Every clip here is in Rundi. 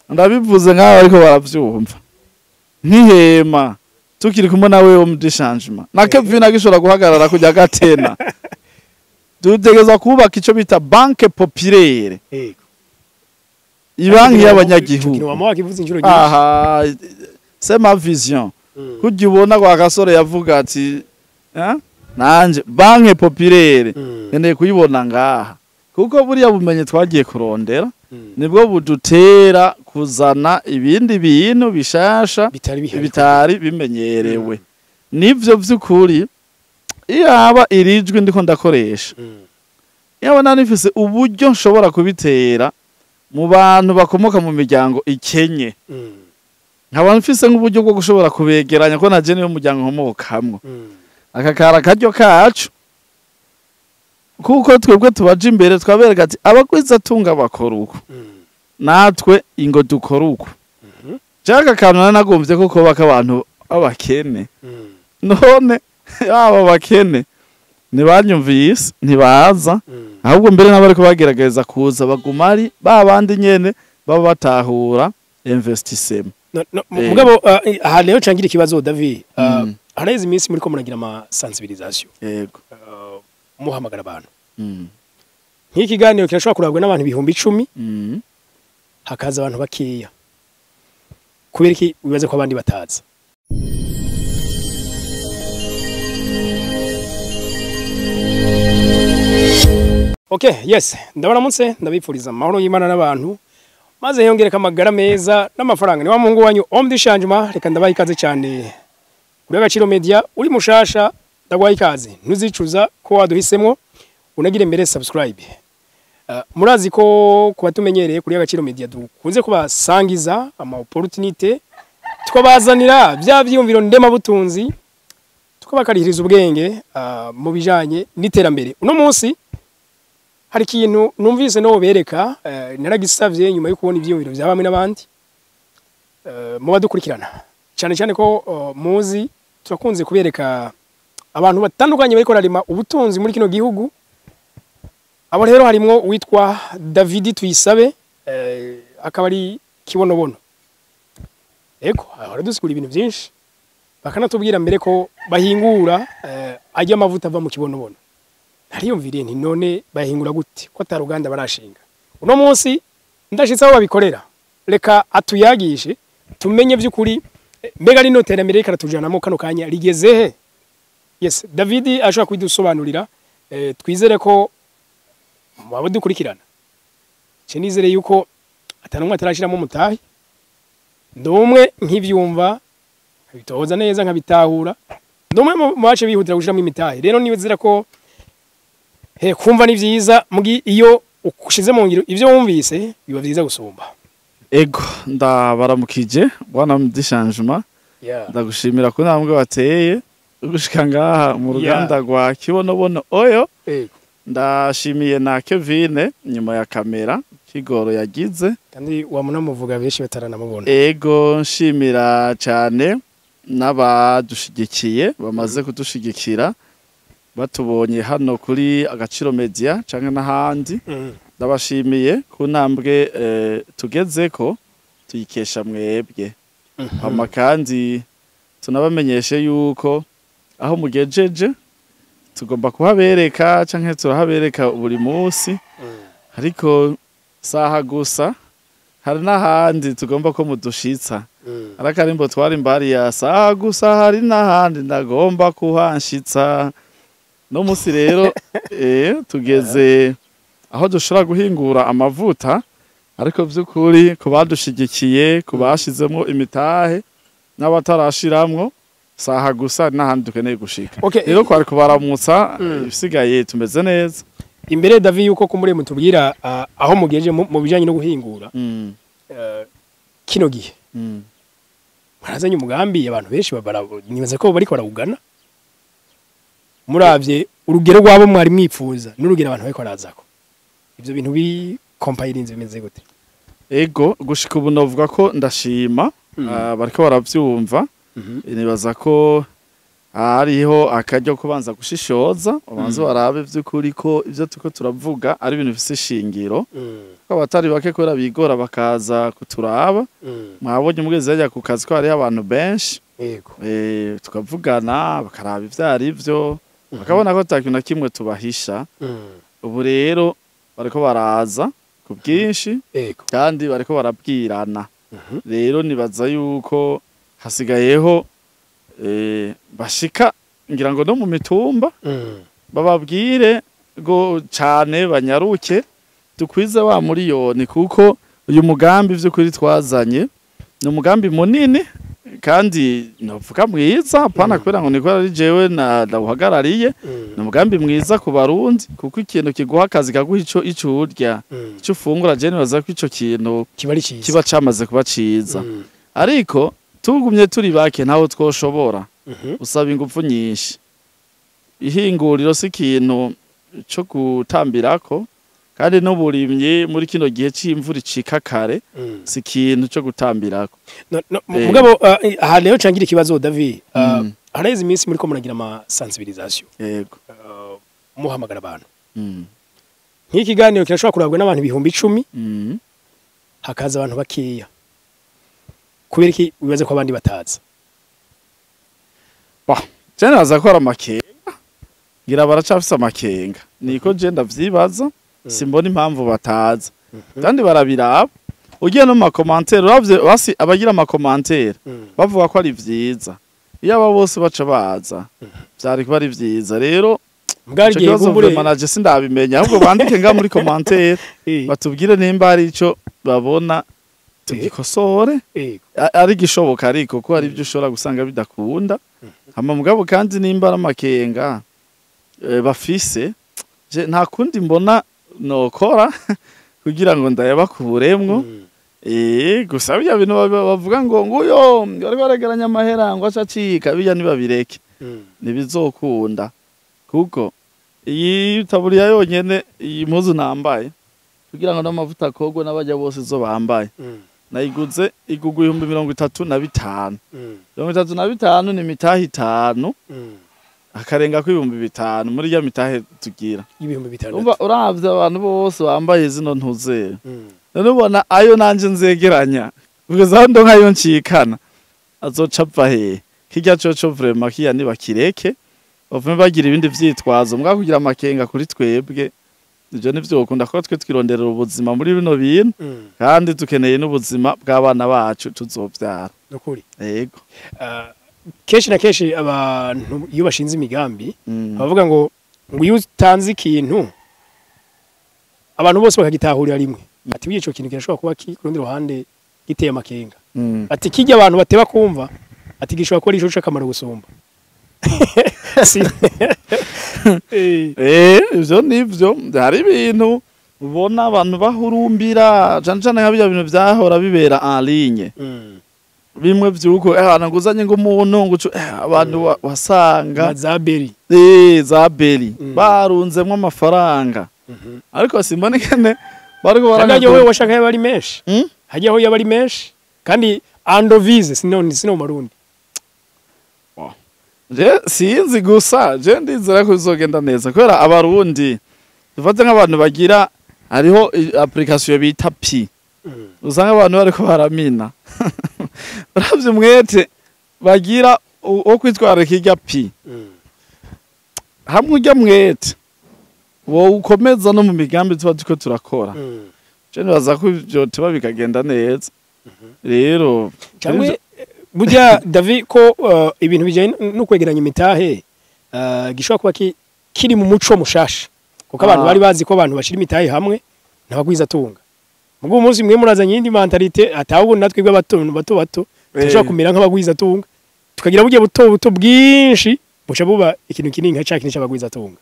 Ndabivuze nk'aho ariko baravyumva. Nkihema tukiri kumwe nawe wo mu changement. Na Kevin agishobora guhagarara kujya gatena. Dutegerezwa kubaka ico bita banque populaire. Yego. Ibanki y'abanyagihugu. Wama wakivuze inshuro nyinshi. Aha, c'est ma vision. Kujya ubona kwa gasore yavuga ati nanje banque populaire nkeneye kuyibona ngaha. Kuko buriya bumenyi twagiye kurondera nibwo budutera kuzana ibindi bintu bishasha bitari bimenyerewe. Nivyo vy'ukuri iyaba irijwi ndiko ndakoresha. Yaba nanifise uburyo nshobora kubitera mu bantu bakomoka mu miryango ikenye. Nkaba mfise nk'uburyo bwo gushobora kubegeranya ko naje niyo muryango nkomokamwo. Akakara karyo kacu kuko twebwe tubaje imbere twabereka ati abagwiza tunga bakora uko. Natwe ingo dukora uko. Jaka kantu nagomvye ko kubaka abantu abakene. None aba bakene ntibanyumvise ntibaza ahubwo mbere n'abariko bagerageza kuza baguma ari babandi nyene baba batahura investissement. No, mugabo aha rero cangira ikibazo David. Haraheze iminsi muri ko muragira ama sensibilisation. Yego. Muhamagara abantu. Nk'iki kiganiro kirashobora kurabwa n'abantu 10,000. Hakaza abantu bakeya. Kubera iki wibaze ko abandi bataza? Okay, yes. Ndabaramutse ndabipfuriza amahoro y'Imana n'abantu. Maze yongereka amagara meza n'amafaranga. Ni wa Mungu wanyu Homme du Changement, reka ndabaha ikaze cyane. Kuri Agaciro Media uri mushasha ndagwaha ikaze. Ntuzicuza ko waduhisemwo, unagire mbere subscribe. Murazi ko kubatumenyereye kuri Agaciro Media dukunze kubasangiza ama opportunité, tukabazanira bya vyiyumviro ndema butunzi, tukabakarihiriza ubwenge mu bijanye n'iterambere. Uno munsi hari ikintu numvise no bereka, naragisavye nyuma yo kubona ivyiyumviro vya bamwe n'abandi mu badukurikirana. Cyane cyane ko muzi turakunze kubereka abantu batandukanye bariko bararima ubutunzi muri kino gihugu. Abo rero harimwo uwitwa David Tuyisabe, akaba ari Kibonobono. Ego, baradusigura ibintu byinshi bakanatubwira mbere ko bahingura ajya amavuta ava mu Kibonobono. Nariyumviriye nti none bahingura gute ko ataruganda barashinga. Uno munsi ndashitse aho babikorera, reka atuyagishe tumenye by'ukuri mbega rino terambere rikaratujana kano kanya rigeze he. Yes, David ashobora kubidusobanurira. Twizere ko mwaba dukurikirana. Ce nizere yuko atanumwe atarashiramo mutahi. Ndumwe nkivyumva nkabitoza neza nkabitahura. Ndumwe mu bace bihutira gushiramo imitahi. Rero nibizira ko kumva ni vyiza mugi iyo ushize mu ngiro ivyo wumvise biba vyiza gusumba. Ego, ndabaramukije bwana Homme du Changement. Ndagushimira ko namwe wateye gushika ngaha mu ruganda rwa Kibonobono oyo. Ndashimiye na Kevin nyuma ya kamera kigoro yagize kandi wamunamuvuga benshi bataranamubona. Ego, nshimira cyane n'abadushigikiye bamaze kudushigikira batubonye hano kuri Agaciro Media canke n'ahandi. Ndabashimiye ku ntambwe tugezeko tuyikesha mwebwe. Hama kandi tunabamenyeshe yuko aho mugejeje tugomba kuhabereka canke turahabereka buri munsi. Ariko saha gusa hari n'ahandi tugomba ko mudushitsa. Arakarimbo twari mbari ya saha gusa hari n'ahandi ndagomba kuhanshitsa. No musi rero tugeze aho dushobora guhingura amavuta, ariko vy'ukuri kubadushigikiye kubashizemo imitahe n'abatarashiramwo saha gusa n'ahandi dukeneye gushika. Rero kwari kubaramutsa, ibisigaye tumeze neza. Imbere David yuko kumure mutubwira aho mugeje mu bijanye no guhingura kino gihe barazanye umugambi abantu benshi nibaza ko bariko barawugana. Muravye urugero rwabo mwari mwipfuza n'urugero abantu bariko barazako, ivyo bintu bi compilinze bimeze gute? Ego, gushika ubu novuga ko ndashima bariko baravyumva. Nibaza ko Hariho akaryo kubanza gushishoza, ubanze barabe vy'ukuri ko ivyo turiko turavuga ari ibintu bifise ishingiro. Ko abatari bake kubera bigora bakaza kuturaba. Mwabonye mugeze hajya ku kazi ko hariho abantu benshi. Yego. Tukavugana bakaraba ivyo ari vyo, bakabona ko ata kintu na kimwe tubahisha. Ubu rero bariko baraza ku bwinshi. Yego. Kandi bariko barabwirana. Rero nibaza yuko hasigayeho bashika ngira ngo no mu mitumba bababwire ngo cane banyaruke dukwize wa miliyoni, kuko uyu mugambi vy'ukuri twazanye ni umugambi munini kandi novuga mwiza, apana kubera ngo niko ari jewe na ndawuhagarariye. Ni umugambi mwiza ku Barundi, kuko ikintu kiguha akazi, kaguha ico urya, ico ufungura, je nibaza ko ico kintu kiba ari ciza, kiba camaze kuba ciza. Ariko tugumye turi bake ntaho twoshobora. Usaba ingufu nyinshi. Ihinguriro si ikintu co gutambirako, kandi n'uburimyi muri kino gihe c'imvura icika kare si ikintu co gutambirako. No, mugabo aha rero cangira ikibazo, David. Haraheze iminsi muriko muragira ama sensibilisation, Yego. Muhamagara abantu. Nk'ikiganiro kirashobora kurabwa n'abantu 10,000, hakaza abantu bakeya. Kubera iki wibaze ko abandi bataza? Bah, je naza ko ari amakenga, ngira baracafise amakenga, niko je ndavyibaza. Simbona impamvu bataza kandi barabiraba. Ugiye no mu ma commentaires, uravye basi abagira ama commentaires bavuga ko ari vyiza. Iyo aba bose baca baza vyari kuba ari vyiza. Rero Mbwari ico gihe kibazo kumbure vraiment naje sindabimenya, ahubwo bandike nga muri commentaire batubwire nimba hari ico babona tugikosore. Ari gishoboka, ariko ko hari ibyo ushobora gusanga bidakunda. Hama mugabo kandi nimba ari amakenga bafise, je nta kundi mbona nokora kugira ngo ndayabakuremwo. Gusa birya bintu bavuga ngo nguyo bari baregeranya amahera ngo aca acika, birya ntibabireke, ntibizokunda, kuko iyi taburiya yonyene, iyi mpuzu nambaye, kugira ngo n'amavuta akogwe n'abajya bose izo bambaye, nayiguze igugwa 35,000. 35 ni imitahe 5, akarenga ko 5000 muri rya mitahe tugira. 6000. Umva, uravye abantu bose bambaye zino ntuzere, none ubona ayo nanje nzegeranya kugeza aho ndonka ayo ncikana azoca ava hehe? Kirya coco vraiment kiya nibakireke, bavume bagira ibindi vyitwazo. Mbwa kugira amakenga kuri twebwe ivyo ntivyokunda, kuko twe twironderera ubuzima muri bino bintu, kandi dukeneye n'ubuzima bw'abana bacu tuzovyara. Nukuri. Yego. Kenshi na kenshi abantu iyo bashinze imigambi bavuga ngo iyo utanze ikintu abantu bose bakagitahurira rimwe, ati burya ico kintu kirashobora kuba ku rundi ruhande giteye amakenga. Ati kijya abantu bateba kumva, ati gishobora kuba ari ico c'akamaro gusumba. Ivyo nivyo. Hari ibintu ubona abantu bahurumbira cane cane nka birya bintu vyahora bibera en ligne, bimwe vyuko abantu nguzanye ngo umuntu ngo abantu wasanga za beri. Za beri barunzemwo amafaranga, ariko simbona ingene bariko Kandi baranga. hajya wowe washaka yaba ari menshi. Hajya aho yaba ari menshi kandi andovise sino mu Marundi. Je sinzi, gusa je ndizera ko bizogenda neza kubera Abarundi dufate nk'abantu bagira, hariho application bita Pi, usanga abantu bariko baramina. Uravye umwete bagira wo kwitwararika irya Pi, hamwe urya mwete wowe ukomeza no mu migambi tuba turiko turakora, je nibaza ko ivyo tuba bikagenda neza rero. Cyangwa burya David ko ibintu bijyanye no kwegeranya imitahe gishobora kuba kiri mu muco mushasha, kuko abantu bari bazi ko abantu bashira imitahe hamwe ntabagwiza tunga. Mugo umunsi mwe murazanye iyindi mentalité, atahubwo natwe bw'abato bato bato turashobora kumera nk'abagwiza tunga, tukagira burya buto buto bwinshi buca buba ikintu kinini nka ca kintu c'abagwiza tunga.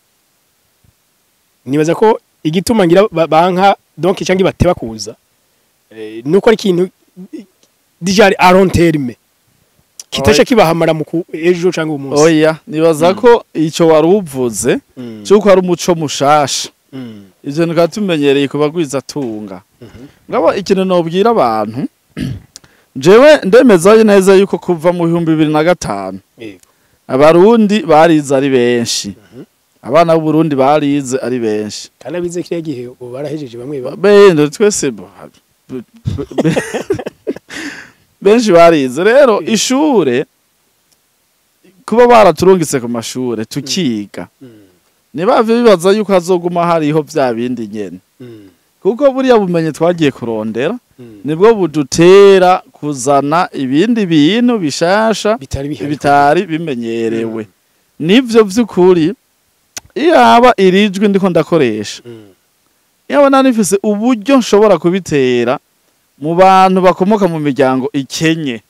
Nibaza ko igituma ngira banka donc cyangwa bateba kuza nuko ari ikintu déjà à long terme kitaca kibahamara mu ejo cyangwa umunsi. Oya, nibaza ko ico wari uvuze cyuko ari umuco mushasha, ivyo ntukaba tumenyereye kubagwiza tunga. Ngabo ikintu nobwira abantu, jewe ndemeza neza yuko kuva mu 2005 Yego. Abarundi barize ari benshi, abana b'Uburundi barize ari benshi. Kandi abize kiriya gihe ubu barahejeje bamwe bamwe. Bende twese benshi barize. Rero ishure, kuba baraturungitse ku mashure tukiga, ntibave bibaza yuko hazoguma hariho vya bindi nyene, kuko buriya bumenyi twagiye kurondera nibwo budutera kuzana ibindi bintu bishasha bitari bihari, bitari bimenyerewe. Nivyo vy'ukuri, iyaba irijwi ndiko ndakoresha, yaba nari uburyo nshobora kubitera mu bantu bakomoka mu miryango ikenye,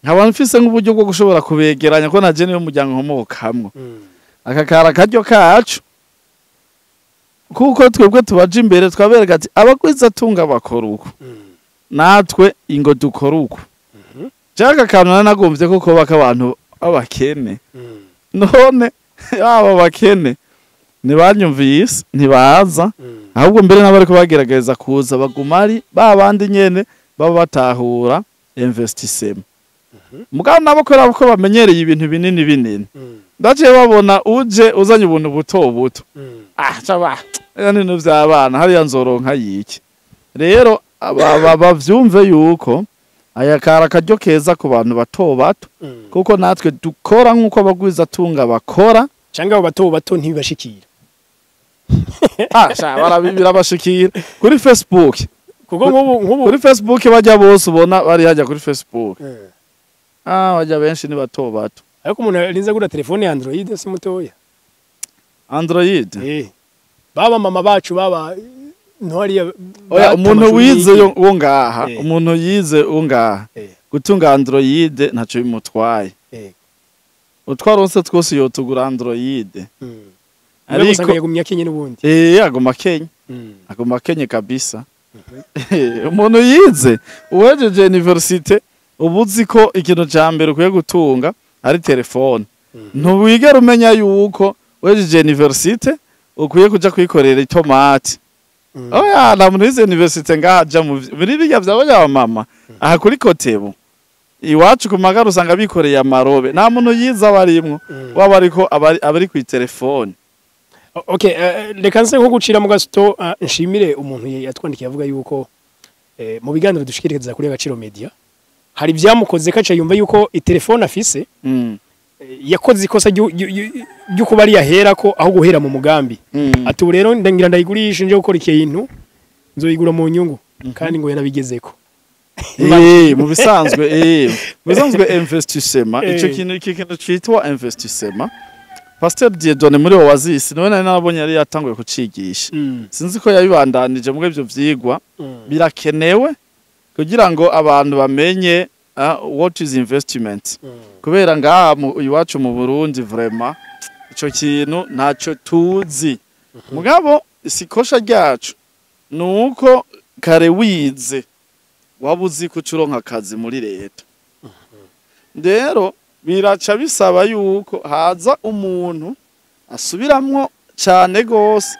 nkaba mfise nk'uburyo bwo gushobora kubegeranya, ko naje niyo muryango nkomokamwo, aka kara karyo kacu, kuko twebwe tubaje imbere twabereka ati abagwizatunga bakora uko, natwe ingo dukora uko. Jaka kantu nanagombye ko koba k'abantu b'abakene, none aba bakene ntibanyumvise, ntibaza, ahubwo mbere n'abariko bagerageza kuza baguma ari ba bandi nyene baba batahura investissement. Mugabo nabo kubera ko bamenyereye ibintu binini binini, ndaciye babona uje uzanye ubuntu buto buto, ah caba ibintu vy'abana hariya nzoronka yiki. Rero bavyumve yuko aya kara akaryo keza ku bantu bato bato, kuko natwe dukora nk'uko abagwizatunga bakora. Cyangwa abo bato bato ntibibashikira? Ah sha, birabashikira kuri Facebook. Kuko nk'ubu Kuri Facebook bajya bose ubona bari hajya kuri Facebook, ah bajya benshi ni bato bato. Ariko umuntu arinze agura telefone ya Android si mutoya. Android? Eh, baba mama bacu, baba ntwariya. Oya, umuntu wize wo ngaha, umuntu yize wo ngaha, gutunga Android ntaco bimutwaye. Utwaronse twose yotugura Android. Ariko usanga yagumye akenye n'ubundi. Eh, aguma akenye, aguma akenye kabisa. Umuntu yize, uwejeje université, uba uzi ko ikintu ca mbere ukwiye gutunga ari telefone. Ntuwigera umenya yuko wejeje université ukwiye kuja kwikorera itomati. Oya, nta muntu wize université ngaha aja muri birya vya mama aha kuri Kotebu iwacu ku magara, usanga bikoreye amarobe. Nta muntu yize aba arimwo, waba ariko abari kw'itelefone. Okay, reka nse nko gucira mu gasito, nshimire umuntu yatwandikiye avuga yuko mu biganiro dushikiriza kuri Agaciro Media hari ibyamukoze kaca yumva yuko itelefone afise yakoze ikosa ryo kuba ari yahera ko aho guhera mu mugambi. Ati ubu rero ndangira ndayigurisha nje gukora ikintu nzoyigura mu nyungu, kandi ngo yarabigezeko. Mu bisanzwe investissement, ico kintu, iki kintu citwa investissement, Pasteur Dieudonné muri Oasis niwe nari narabonye yari yatanguye kucigisha. Sinzi ko yabibandanije muri ivyo vyigwa. Birakenewe kugira ngo abantu bamenye what is investment, kubera ngaha iwacu mu Burundi vraiment ico kintu ntaco tuzi. Mugabo sikosha ryacu nuko kare wize waba uzi ko ucuronka akazi muri leta. Rero biraca bisaba yuko haza umuntu asubiramwo cane gose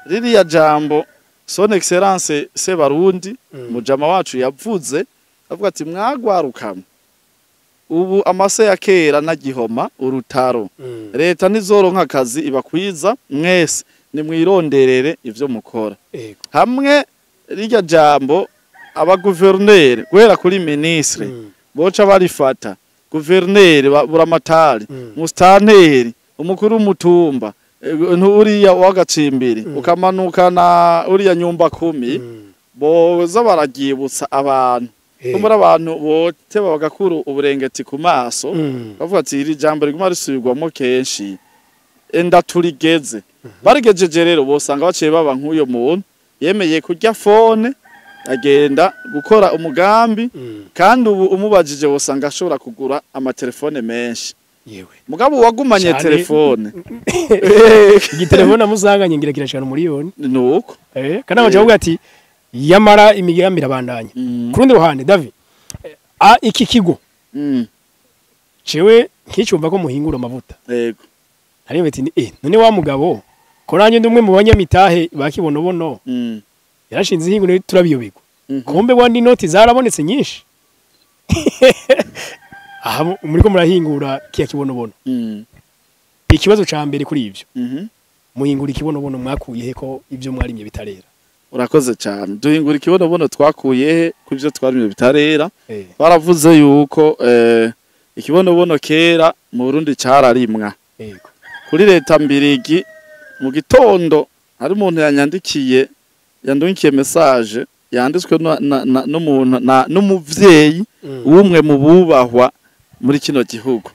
ririya jambo Son Excellence Sebarundi, mujama wacu, yavuze avuga ati: "Mwagwarukamwe, ubu amase ya kera n'agihoma urutaro, leta ntizoronka akazi ibakwiza mwese, nimwironderere ivyo mukora." Hamwe rirya jambo abaguverineri guhera kuri ministre boca barifata, guverineri, buramatari, musitanteri, umukuru w'umutumba, nturiya w'agacimbiri, ukamanuka na uriya nyumba kumi, boza bararyibutsa abantu. Kumbura abantu boteba bagakura uburengeti ku maso, bavuga ati iri jambo riguma risubirwamo kenshi, enda turigeze. Barigejeje rero bosanga baciye baba nk'uyo muntu yemeye kurya phone agenda gukora umugambi, kandi ubu umubajije wosanga ashobora kugura amatelefone menshi. Yewe. Mugabo wagumanye Cane. telefone. Igitelefone amusanganye ngira kirashana umuriyoni. Nuko. Kandi abaje bavuga ati yamara imigambi irabandanya. Ku rundi ruhande, David, iki kigo, cewe nkicumva ko muhingura amavuta, hariyo bati none wa mugabo ko nanjye ndi umwe mu banyamitahe ba Kibonobono, yarashinze ihinguriro, turabiyobigwa. Kumbe wandi inoti zarabonetse nyinshi. Aha muriko murahingura kiya kibonobono. Ikibazo ca mbere kuri ivyo, muhingura ikibonobono mwakuye he ko ivyo mwarimye bitarera? Urakoze cyane. Duhingura ikibonobono twakuye he ku ivyo twarimye bitarera? Twaravuze yuko ikibonobono kera mu Burundi cararimwa. Kuri leta mbirigi mu gitondo hari umuntu yanyandikiye, yandunkiye message yanditswe n'umuntu n'umuvyeyi w'umwe mu bubahwa muri kino gihugu,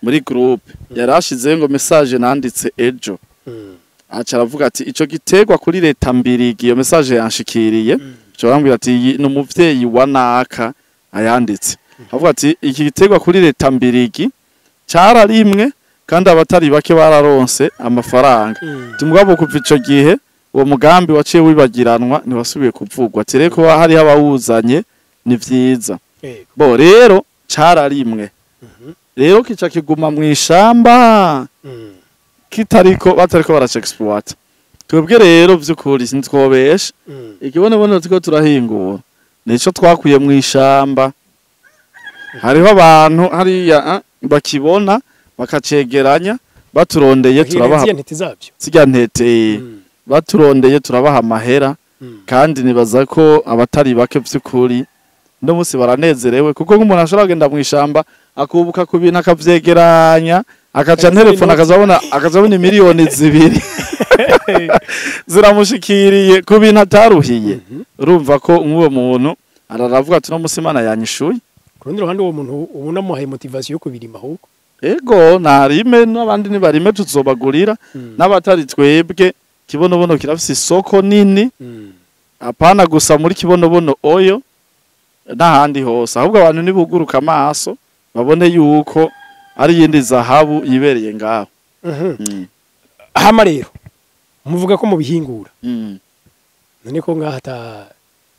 muri groupe yarashizeho ngo message nanditse ejo. Aca aravuga ati ico giterwa kuri leta mbirigi, iyo message yanshikiriye, aca arambwira ati iyi ni umuvyeyi wa naka ayanditse, avuga ati iki giterwa kuri leta mbirigi cararimwe kandi abatari bake bararonse amafaranga. Tumugabo kuva ico gihe uwo mugambi waciye wibagiranwa, ntiwasubiye kuvugwa. Ati reko hariho abawuzanye ni vyiza. Bo rero cararimwe, rero kica kiguma mw'ishamba kitariko batariko baraca exploit. Twebwe rero vy'ukuri ntitwobesha, ikibonobono turiko turahingura nico twakuye mw'ishamba. Hariho abantu hariya bakibona bakacegeranya, baturondeye turabaha ziriya ntete zabyo. Zirya ntete baturondeye turabaha amahera. Kandi nibaza ko abatari bake vy'ukuri no musi baranezerewe, kuko nk'umuntu ashobora kugenda mw'ishamba akubuka ku bintu akavyegeranya, akaca telefone akazabona 2 miliyoni ziramushikiriye ku bintu ataruhiye. Urumva ko nk'uwo muntu araravuga ati no musi Imana yanyishuye. Ku rundi ruhande uwo muntu ubona amuhaye motivation yo kubirima ahubwo. Ego, narime n'abandi nibarime tuzobagurira, n'abatari twebwe kibonobono kirafise isoko nini, apana gusa muri kibonobono oyo n'ahandi hose. Ahubwo abantu nibuguruka amaso babone yuko ari yindi zahabu yibereye ngaho. Hama rero muvuga ko mubihingura, none ko ngaha ata,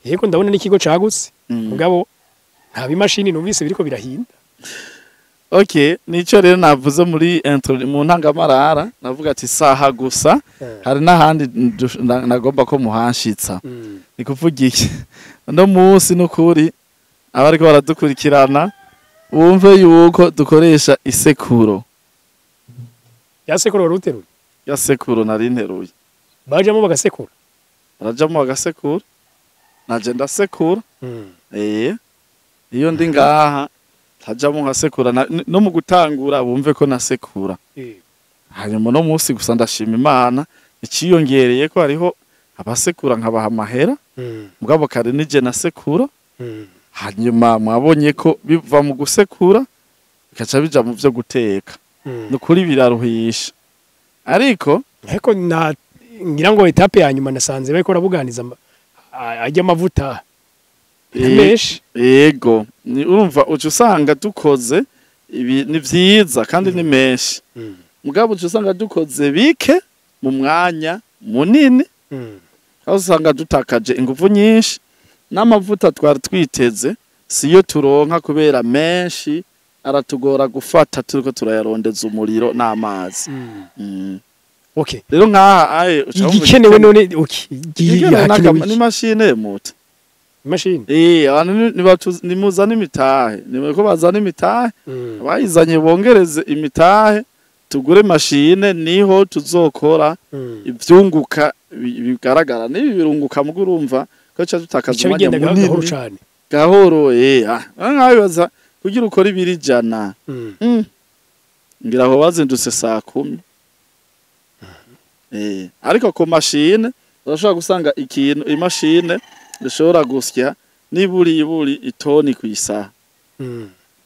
yego ndabona n'ikigo cagutse, mugabo nta bimashini numvise biriko birahinda. Okay, nico rero navuze muri intro, mu ntangamarara navuga ati saha gusa hari n'ahandi nagomba ko muhanshitsa. Ni kuvuga iki? No munsi n'ukuri abariko baradukurikirana wumve yuko dukoresha isekuro. Ya sekuro wari uteruye? Ya sekuro nari nteruye. Bajamo bagasekura? Barajamo bagasekura, naje ndasekura. Iyo ndi ngaha ntajamo nkasekura, no mu gutangura bumve ko nasekura. Hanyuma no munsi gusa ndashima Imana iciyongereye ko hariho abasekura nkabaha amahera. Mugabo kare nije nasekura. Hanyuma mwabonye ko biva mu gusekura bikaca bija mu vyo guteka. Nukuri biraruhisha, ariko Ariko na ngira ngo étape ya nyuma nasanze bariko barabuganiza ajya amavuta menshi. Yego, urumva uca usanga dukoze ibi ni vyiza kandi ni menshi, mugabo uca usanga dukoze bike mu mwanya munini, aho usanga dutakaje ingufu nyinshi n'amavuta twari twiteze siyo turonka, kubera menshi aratugora gufata turiko turayarondeza umuriro n'amazi. Rero nkaha aye uca wumva Igikenewe none, okay. Igikenewe Hakenewe iki? Ni mashine muta. Imashini. Abantu nimuzane imitahe, nimeko bazana imitahe, abayizanye bongereze imitahe, tugure mashine, niho tuzokora ivyunguka bigaragara. Nibi birunguka mugo urumva ko ca dutakaza Bica umwanya bigenda gahoro munini. Cane. Gahoro, nkabibaza kugira ukora 100 ibiro, ngira aho bazindutse saa 10. Ariko ku mashine urashobora gusanga ikintu imashine ishobora gusya niburi iburi itoni ku isaha.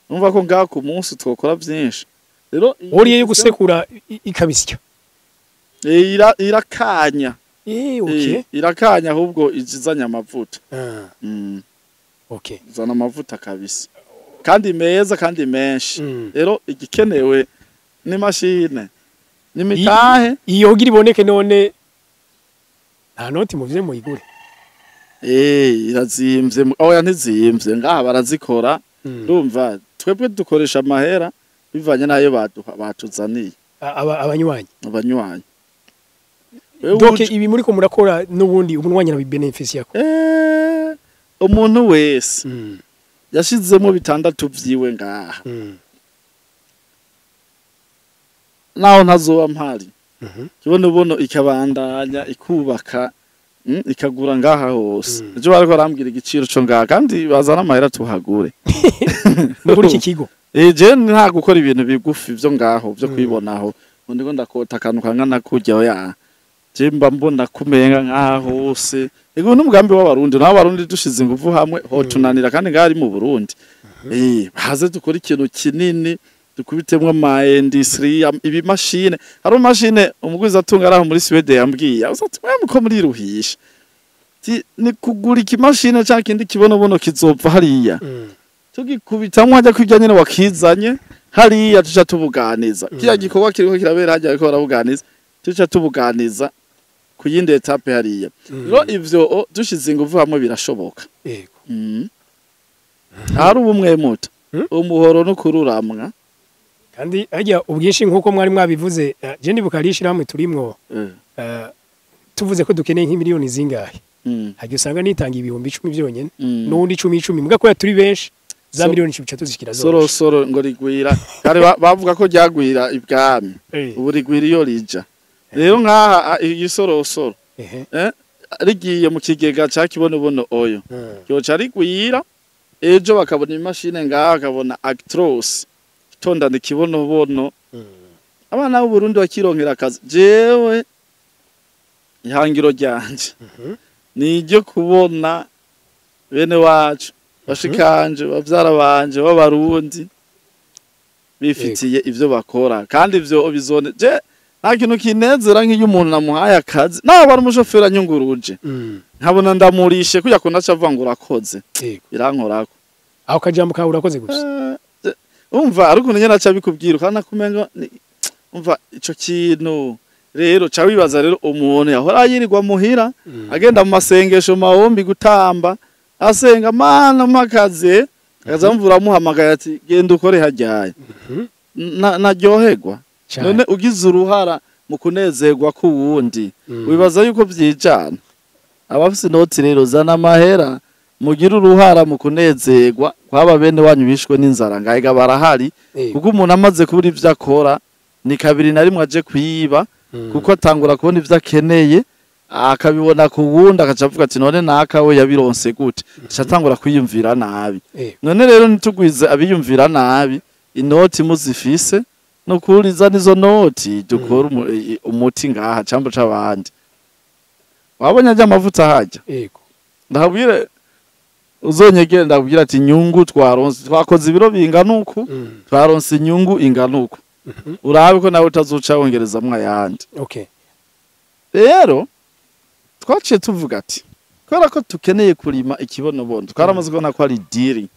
Urumva ko ngaha ku munsi twokora vyinshi. Rero Woriye yo gusekura ikabisya. Irakanya. Okay. Irakanya ahubwo izizanye amavuta. Izana amavuta kabisa. Kandi meza kandi menshi. Rero igikenewe ni mashine. Ni mitahe. Iyo kugira iboneke none nta noti muvye muyigure? Irazimvye. Oya, ntizimvye, ngaha barazikora. Ndumva twebwe dukoresha amahera bivanye n'ayo baduha batuzaniye. Abanywanyi. Abanywanyi. Wewe Donc ibi muriko murakora n'ubundi umunywanyi arabibeneficia ko. Umuntu wese. Yashizemo 6 vyiwe ngaha. Naho ntazoba mpari. Kibonobono ikabandanya ikubaka, ikagura ngaha hose. Ejo bariko barambwira igiciro co ngaha kandi bazana amahera tuhagure. Muri iki kigo. Je nta gukora ibintu bigufi vyo ngaho vyo kwibonaho. Ndiko ndakota akantu kangana kurya ya. Je mba mbona kumenga ngaha hose. Ego n'umugambi w'abarundi, naho abarundi dushize ingufu hamwe ho tunanira kandi ngaha ari mu Burundi. Baze dukora ikintu kinini dukubitemwe ama industry ibimashine. Hari mashine umuguzi atunga araho muri Sweden yambwiye. Azati mwe muko muri ruhisha. Ti ni kugura ikimashine cyangwa kindi kibonobono kizopfa hariya. Tugikubitamwe hajya kwijya nyene wakizanye hariya tuca tubuganiza. Kiya gikorwa kiriko kirabera hajya ariko barabuganiza. Tuca tubuganiza kuyindi etape hariya. Rero ivyo dushize ingufu hamwe birashoboka. Yego. Hari ubumwe muto. Umuhoro no kururamwa. Kandi hajya ubwinshi nkuko mwari mwabivuze, je ndibuka rishira hamwe turimwo. Tuvuze ko dukeneye nk'imiliyoni zingahe. Hajya usanga nitanga 10,000 byonyene. Nundi 10 10 muga ko turi benshi za miliyoni 3 zikira zose. Soro soro ngo rigwira. Kare bavuga ko ryagwira ibwami. Ubu rigwira iyo rija. Rero nkaha igisorosoro. Rigiye mu kigega ca kibonobono oyo. Cyoca rigwira ejo bakabona imashine ngaha bakabona Actros. Tondana ikibonobono. Abana b'u Burundi bakironkera akazi. Jewe ihangiro ryanje ni iryo kubona bene wacu bashikanje bavyara banje b'abarundi bifitiye ivyo bakora kandi ivyo bizone. Je nta kintu kinezera nk'iyo umuntu namuhaye akazi naho bari umushoferi anyunguruje nkabona ndamurishe kujya kunaca avuga ngo urakoze, birankorako. Aho kajambo kawe urakoze gusa. Umva ariko nyene aca bikubwira kandi akumenga umva ico kintu rero ca wibaza rero umuntu yahora yirirwa muhira agenda mu masengesho mahombi gutamba asenga mana makaze akazamvura muhamagaye ati genda ukore hajyaye naryoherwa. None ugize uruhara mu kunezerwa kuwundi wibaza yuko byijana. Abafise inoti rero zana amahera mugira uruhara mu kunezerwa kwaba bene wanyu bishwe n'inzara ngahiga barahari, kuko umuntu amaze kubura ivyo akora ni kabiri na rimwe aje kwiba, kuko atangura kubona ivyo akeneye akabibona ku wundi akaca avuga ati none naka we yabironse gute, aca atangura kwiyumvira nabi. None rero nitugwize abiyumvira nabi, inoti muzifise no kuriza nizo noti dukora umuti ngaha cambo c'abandi. Wabonye ajya amavuta hajya. Yego. Ndabwire uzonyegere ndabwira ati inyungu twaronse twakoze ibiro bingana uku, twaronse inyungu ingana uku. Urabe ko nawe utazoca wongerezamwo ayandi. Okay. Rero twaciye tuvuga ati kubera ko tukeneye kurima ikibonobono twaramaze kubona ko ari diri.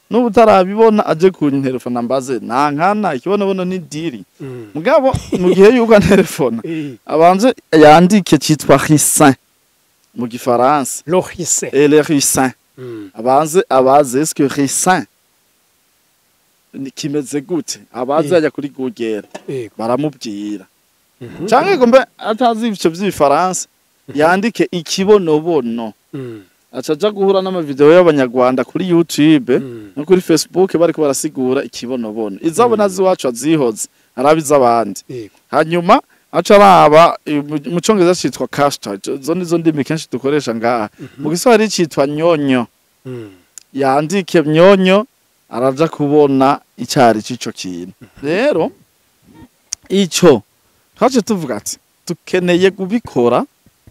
N'ubu utarabibona aje kunterefona mbaze nankana ikibonobono ni diri. Mugabo mu gihe yuko anterefona abanze yandike citwa ricin mu gifaransa. Le ricin. Et le ricin. Abanze abaze est-ce que ricin kimeze gute, abaze ajya kuri Google baramubwira. Canke gombe atazi ivyo vy'ifaransa yandike ikibonobono. Acaja guhura n'amavideo y'abanyarwanda kuri YouTube no kuri Facebook bariko barasigura ikibonobono. Izabona ziwacu azihoze arabiza abandi. Hanyuma aca araba mu congereza citwa castor, zo nizo ndimi kenshi dukoresha ngaha. Mu giswahili citwa nyonyo. Yandike nyonyo araja kubona icari c'ico kintu. Rero ico twaje tuvuga ati tukeneye kubikora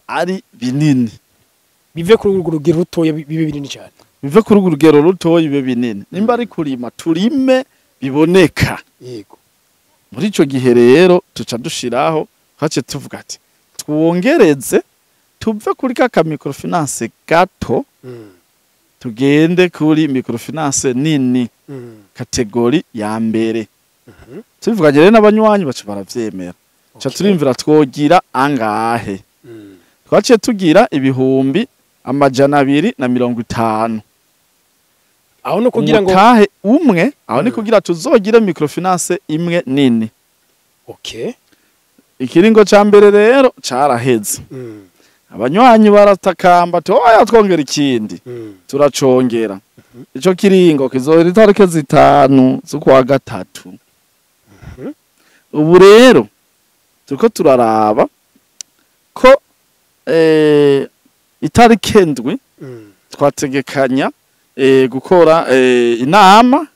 ari binini. Bive kuri urwo rugero rutoya bibe binini cyane. Bive kuri urwo rugero rutoya bibe binini. Nimba ari kurima turime biboneka. Yego. Muri ico gihe rero tuca dushiraho twace tuvuga ati twongereze tuve kuri ka microfinance gato tugende kuri microfinance nini kategori ya mbere. Tubivuganye rero n'abanywanyi baca baravyemera. Tuca turimvira twogira angahe. Twaciye tugira 250,000. Aho no kugira ngo mutahe umwe, aho ni kugira tuzogire microfinance imwe nini. Okay. Ikiringo ca mbere rero caraheze. Abanywanyi baratakamba toya twongera ikindi. Turacongera. Ico kiringo kizohera itariki 5 z'ukwa gatatu. Ubu rero turiko turaraba ko itariki 7 twategekanya gukora inama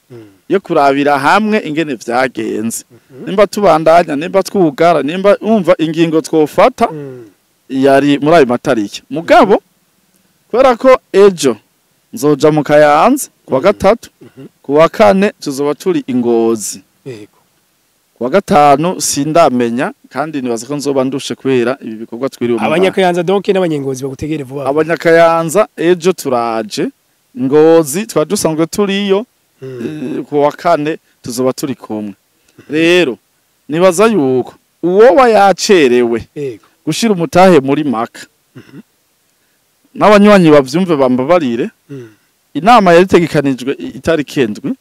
yo kurabira hamwe ingene vyagenze, nimba tubandanya, nimba twugara, nimba umva ingingo twofata yari muri ayo matariki. Mugabo kubera ko ejo nzoja mu Kayanza kuwa gatatu, kuwa kane tuzoba turi Ingozi, kuwa gatanu sindamenya, kandi nibaza ko nzoba ndushe kubera ibi bikorwa twiriwe. Abanyakayanza donc n'abanyengozi bagutegere vuba. Abanyakayanza ejo turaje Ngozi, twari dusanzwe turiyo, kuwa kane tuzoba turi kumwe. Rero nibaza yuko uwoba yacerewe gushira umutahe muri maka, n'abanywanyi bavyumve bambabarire, inama yaritegekanijwe itariki 7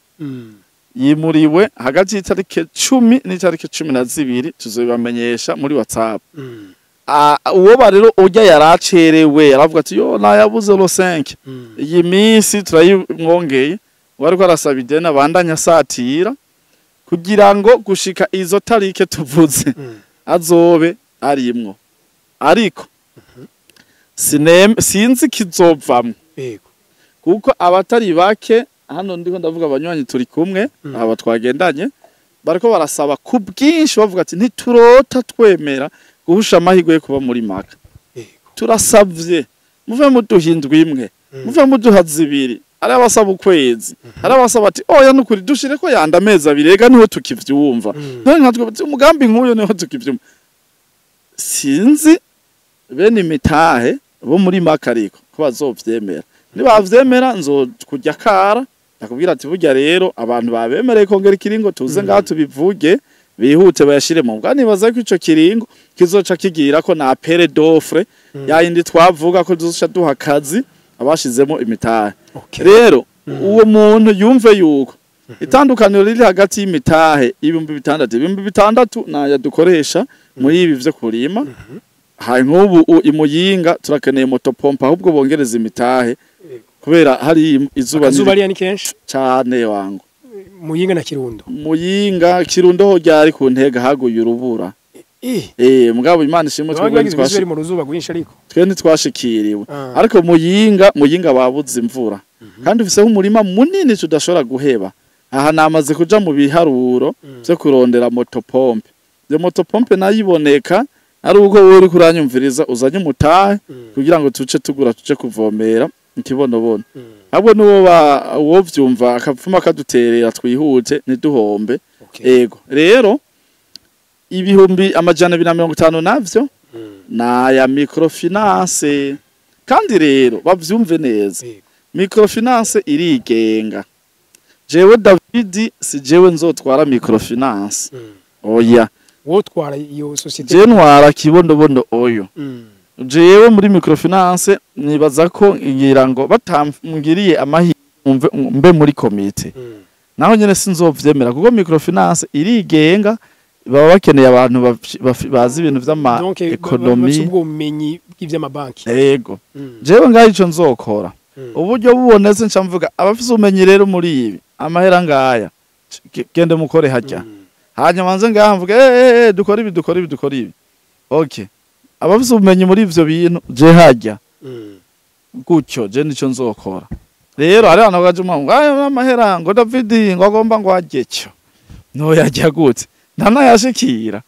yimuriwe hagati y'itariki 10 n'itariki 12, tuzobibamenyesha muri WhatsApp. Uwoba rero urya yaracerewe yaravuga ati yo nayabuze lo 5, iyi minsi turayimwongeye, wariko arasaba ideni abandanya asatira kugira ngo gushika izo tarike tuvuze azobe arimwo. Ariko sinzi kizovamwo, kuko abatari bake hano, ndiko ndavuga abanywanyi turi kumwe, aba twagendanye, bariko barasaba ku bwinshi, bavuga ati ntiturota twemera guhusha amahirwe yo kuba muri maka, turasavye muve muduha imwe, muve muduha 2. Hari abasaba ukwezi, hari abasaba ati oya nukuri dushire ko yanda amezi 2, rega niho tukivyumva. None nkatwe umugambi nk'uyo niho tukivyumva. Sinzi bene imitahe bo muri maka ariko ko bazovyemera. Nibavyemera nzokujya kara ndakubwira ati burya rero abantu babemereye kongera ikiringo, tuze ngaha tubivuge, bihute bayashire mu bwa. Nibaza ko ico kiringo kizoca kigira ko na appel d'offre yayindi twavuga ko tuzoca duha akazi abashizemo imitahe. Rero uwo muntu yumve yuko itandukaniro riri hagati y'imitahe 6000, 6000 naya dukoresha muri ibi vyo kurima. Hari nk'ubu imuyinga turakeneye motopompe, ahubwo bongereza imitahe kubera hari izuba. Izuba ni kenshi cyane wangu. Muyinga na Kirundo. Muyinga, Kirundo ho ryari ku ntega haguye urubura. Mugabo Imana ishimwe twebwe ntitwashi mu ruzuba rwinshi, ariko twe ntitwashikiriwe. Ariko Muyinga babuze imvura, kandi ufiseho umurima munini tudashobora guheba. Aha namaze kuja mu biharuro byo kurondera motopompe. Iyo motopompe nayiboneka ari uko wowe uri kuranyumviriza uzanye umutahe kugira ngo tuce tugura tuce kuvomera ikibonobono. Ahubwo nuwo uwo vyumva akapfuma akaduterera twihute ntiduhombe. Ego rero 250,000 navyo naya microfinance. Kandi rero bavyumve neza, microfinance irigenga. Jewe David si jewe nzotwara microfinance, oya. Wotwara iyo société? Je ntwara Kibondobondo oyo. Jewe muri microfinance nibaza ko ngira ngo batambwiriye amahirwe mbe muri komite, naho nyene sinzovyemera, kuko microfinance irigenga, baba bakeneye abantu bazi ibintu vy'ama économie, ubwo bumenyi bw'ivy'amabanki. Yego. Jewe ngaho ico nzokora, uburyo bubonetse nca mvuga abafise ubumenyi rero muri ibi, amahera ngaya, gende mukore harya. Hanyuma nze ngaha mvuge dukora ibi, dukora ibi, dukora ibi, okay, abafise ubumenyi muri ivyo bintu je harya. Gutyo je nico nzokora. Rero hari abantu baje ngo ayo amahera ngo David ngo agomba ngo ajye cyo no yajya gute, ntanayashikira,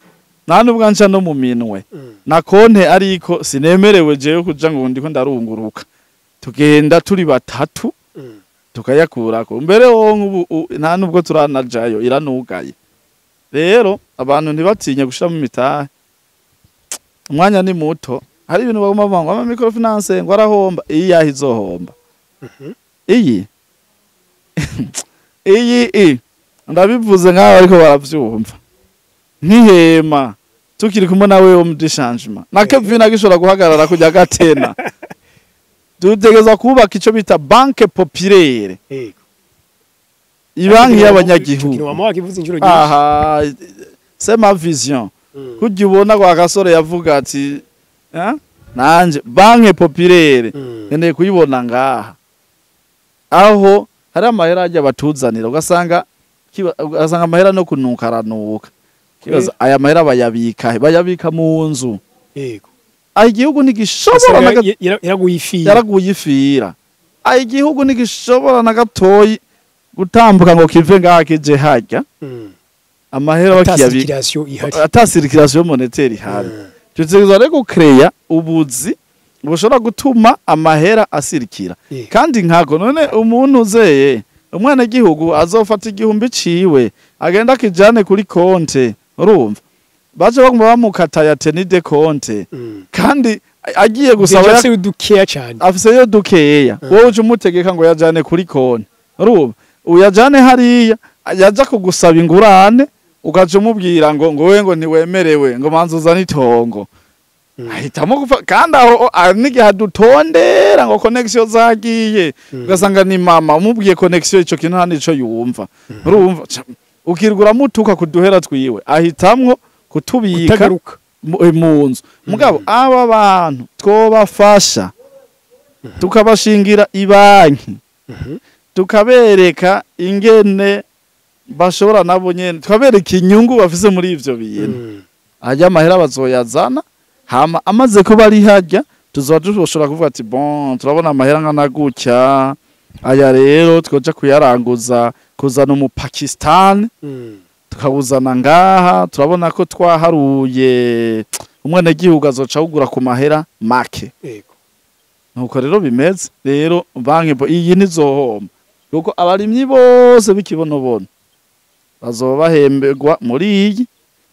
nta nubwo nca no mu minwe na konte, ariko sinemerewe jewe kuja ngo ndiko ndarunguruka. Tugenda turi batatu tukayakurako. Mbere wo nk'ubu nta nubwo turanajayo, iranugaye. Rero abantu ntibatinye gushira mu mitahe, umwanya ni muto. Hari ibintu baguma bavuga ngo ama microfinance ngo arahomba. Iyi yaho izohomba iyi ndabivuze nkaho ariko baravyumva nkihema tukiri kumwe nawe wo mu changement na Kevin agishobora guhagarara kujya gatena. Dutegeza kubaka ico bita banque populaire, ibanki y'abanyagihugu. Aha c'est ma vision. Kujya ubona kwa gasore yavuga ati nanje banque populaire nkeneye kuyibona ngaha aho. Hari amahera ajya batuzanira, ugasanga ugasanga amahera no kunuka aranuka. Kibaza aya mahera bayabika he? Bayabika mu nzu. Aho igihugu ntigishobora na Usanga yaraguye ifira. Yaraguye ifira. Aho igihugu ntigishobora na gatoyi gutambuka ngo kive ngaha kije harya, amahera ata bakiyabika circulation ihari. Ata circulation monétaire ihari. Tutegerezwa rero gukereya ubuzi bushobora gutuma amahera asirikira. Kandi nkako none umuntu uzeye umwenegihugu azofata 1000 ciwe agenda akijane kuri konte, urumva baje baguma bamukata ya tenue de compte, kandi agiye gusaba Déjà afise dukeya cyane. Afiseyo dukeya. Wowe uje umutegeka ngo yajane kuri konte, urumva uyajane hariya, yaja kugusaba ingurane ugaca umubwira ngo we ngo ntiwemerewe, ngo manza uzane itongo. Ahitamo gupfa. Kandi aho n'igihe adutondera ngo connexion zagiye, ugasanga ni mama umubwiye connexion, ico kintu nta nico yumva. Urumva ukirwa uramutuka kuduhera twiwe, ahitamwo kutubika kutagaruka mu nzu. Mugabo aba bantu twobafasha, tukabashingira ibanki, tukabereka ingene bashobora nabo nyene, tukabereka inyungu bafise muri ivyo bintu. Ajya amahera bazoyazana, hama amaze kuba ari harya tuzoba dushobora kuvuga ati: "Bon, turabona amahera angana gutya, aya rero twoja kuyaranguza, kuzana umupakistan, tukawuzana ngaha. Turabona ko twaharuye umwenegihugu azoca awugura ku mahera make." Nuko rero bimeze. Rero banki iyi ntizohomba, kuko abarimyi bose b'ikibonobono bazoba bahemberwa muri iyi.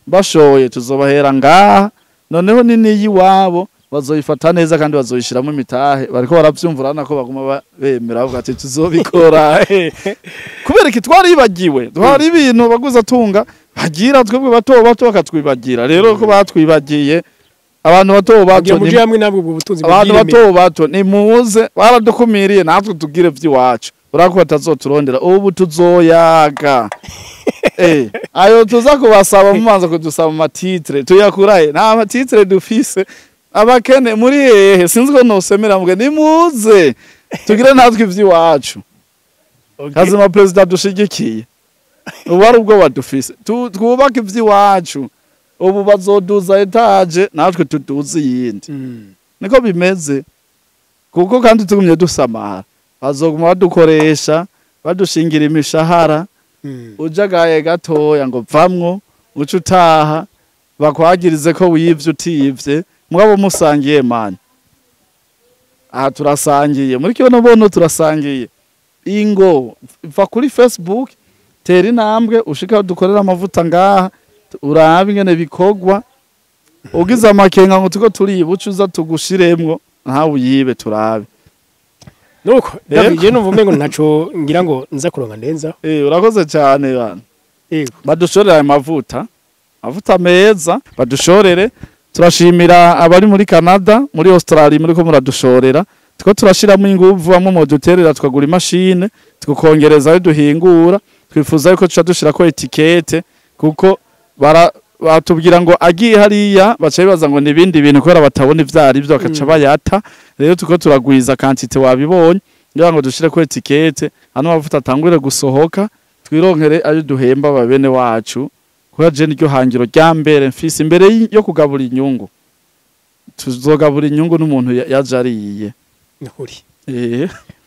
Bashoye tuzobahera ngaha, noneho ni n'iyiwabo bazoyifata neza kandi bazoyishiramo imitahe. Bariko baravyumva, urabona ko baguma bemera, bavuga ati: "Tuzobikora." Kubera iki? Twaribagiwe, twari ibintu baguza tunga bagira twebwe bato bato bakatwibagira. Rero ko batwibagiye, abantu bato bato kugira muje hamwe nabwo ubwo butunzi abantu bwiremeye. Bato bato nimuze, baradukumiriye, natwe tugire vy'iwacu. Urako batazoturondera, ubu tuzoyaga. Ayo tuza kubasaba, mumanza kudusaba ama titres, tuyakurahe? Nta ma titres dufise. Abakene muri hehe? Sinzi ko nosemera mbwe, nimuze tugire natwe ivy'iwacu. Kazima perezida dushigikiye, ubu ari ubwo badufise. Twubake ivy'iwacu. Ubu bazoduza étage, natwe tuduze iyindi. Niko bimeze, kuko kandi tugumye dusamara bazoguma badukoresha, badushingira imishahara. Ujagaye gatoya ngo vamwo, uce utaha, bakwagirize ko wivye utivye. Mugabo musangiye mani, aha turasangiye muri kibonobono, turasangiye. Ingo va kuri Facebook, tera intambwe ushika aho dukorera amavuta ngaha, urabe ingene bikorwa. Ugize amakenga ngo tuko turiba, uce uza tugushiremwo, ntawe uyibe, turabe. Nuko David, je numva umengo ntaco ngira ngo nza kuronka ndenza. Urakoze cyane bana. Badushorere ayo mavuta, amavuta meza badushorere. Turashimira abari muri Canada, muri Australia, muri ko muradushorera. Tuko turashiramo inguvu, bamwe mu duterera tukagura imashine, tukongereza ayo duhingura. Twifuza yuko tuca dushirako étiquette, kuko bara batubwira ngo agiye hariya baca bibaza ngo nibindi bintu, kubera batabona ivyari byo, bakaca bayata. Rero tuko turagwiza quantité, wabibonye, kugira ngo dushireko étiquette, hano amavuta atangure gusohoka, twironkere ayo duhemba babene wacu. Kubera je niryo hangiro rya mbere mfise imbere yo kugabura inyungu. Tuzogabura inyungu n'umuntu yaje ariye. Nukuri.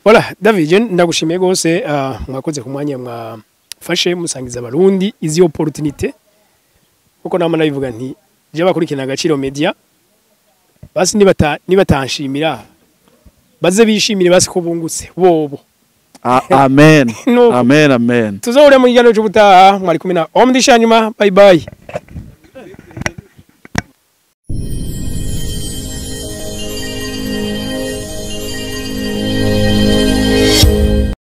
Voilà, David, je ndagushimiye gose, mwakoze ku mwanya mwafashe musangiza abarundi izi opportunité, kuko nama nabivuga nti je bakurikirana Agaciro Media, basi nibatanshimira baze bishimire basi ko bungutse bobo. Amen. Nuko. Amen, amen. Tuzohure mu kiganiro cy'ubutaha. Mwari kumwe na Omdisha nyuma. Bye bye.